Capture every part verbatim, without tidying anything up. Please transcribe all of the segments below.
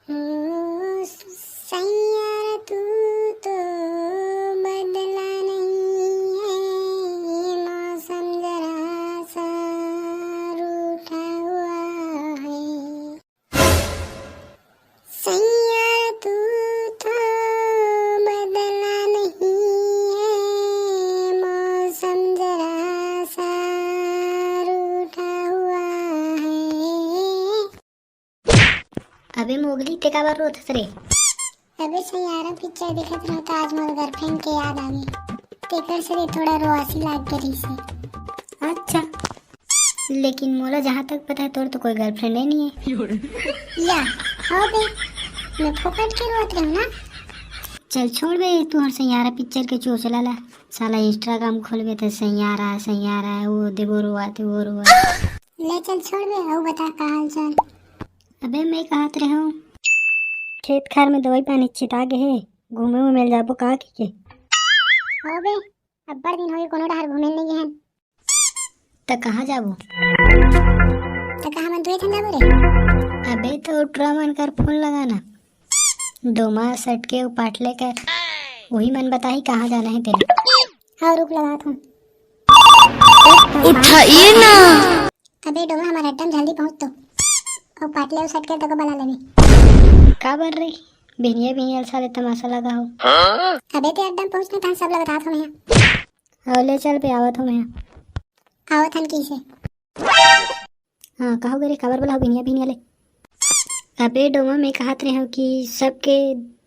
ओ सैयारा, तू तो बदला नहीं है, ये मौसम जरा सा रूठा हुआ है। सैयारा, तू तो बदला नहीं है, मौसम जरा सा रूठा हुआ है। अबे मोगली, ते काबर रोथस रे? अबे सैयारा पिक्चर देखत रहूं त आज मोर गर्लफ्रेंड के याद आ गई, तेकर से रे थोड़ा रोआसी लाग के रहिस हे। अच्छा, लेकिन मोला जहाँ तक पता है तोर तो कोई गर्लफ्रेंड ही नहीं है। या, हाँ बे, मैं फोकट के रोत रहूं ना। चल छोड़ बे, तू हर सैयारा पिक्चर के चोचला ला। साला Instagram खोलबे त सैयारा, सैयारा, वो देबो रोआ, ते वो रोआ। ले चल छोड़ बे, अउ बता का हाल चाल? अबे मैं कहत रहूं, खेत खार में दवाई पानी छिता गे हे, घूमे उमे ल जाबो का कहिके? हो बे, अब्बड़ दिन होगे कोनो डहर घूमे ल नइ गे हन। त कहाँ जाबो? त कहाँ मन दुए झन जाबो रे? अबे तो उठरा मन कर फोन लगाना, डोमा सटके अउ पाटले कर, वही मन बताही कहाँ जाना है तेला। हाँ रुक लगात हूँ। उठाइए ना। अबे डोमा, हमारा अड्डा में जल्दी पहुँच तो। अउ पाटले अउ सटके तको बला लेबे। काबर रे? बिहनिया बिहनिया साले तमाशा लगा हो। अबे ते अड्डा में पहुँच ना, तहाँ सब लगा था मैं। अउ ले चल बे, आवत हूँ मैं। आवत हन कइसे? हाँ, कहो गे रे, काबर बला हो बिहनिया बिहनिया ले? अबे डोमा, मैं कहत रहे हूँ कि सबके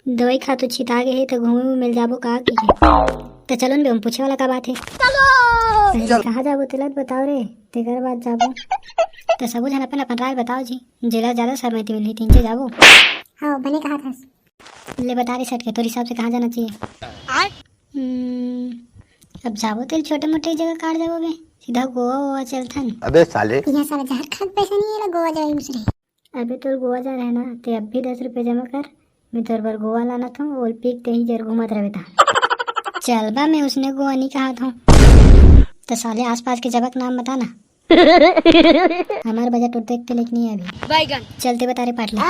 दवाई खा तो छिता गे हे, तो घूमे में मिल जाबो का कहिके? त चलो न बे, हम पूछे वाला का बात है? पहले कहाँ जाबो तेला त बताओ रे, तेकर बाद जाबो। त सबो झन अपन अपन राय बताओ जी, जेला ज्यादा सहमति मिलही, तेंचे जाबो। हाँ, बने कहा था। ले बता रे सटके, तोर हिसाब से कहाँ जाना चाहिए? हम्म, अब जाबो तेल छोटे मोटे जगह काट जाबो बे, सीधा गोवा वोवा चलथन। अबे साले। यहाँ साला झारखंड पैसा नहीं है, गोवा जाए दूसरे। अबे तोर गोवा जा रहे ना, ते अब भी दस रुपये जमा कर, मैं तोर बर गोवा लानत हूँ, ओल पीक ते ही जर घूमत रहबे ता। चल बा, मैं उसने गोवा नहीं कहा था। तो साले आसपास के जगह का नाम बता ना। हमार बजट उठ देखते लेकिन नहीं है अभी। बैगन। चलते बता रे पाटले।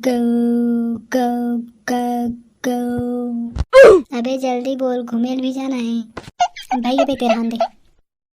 गो, गो, गो, गो। अबे जल्दी बोल, घूमेल भी जाना है। भाई ये पे तेरा हाथ दे।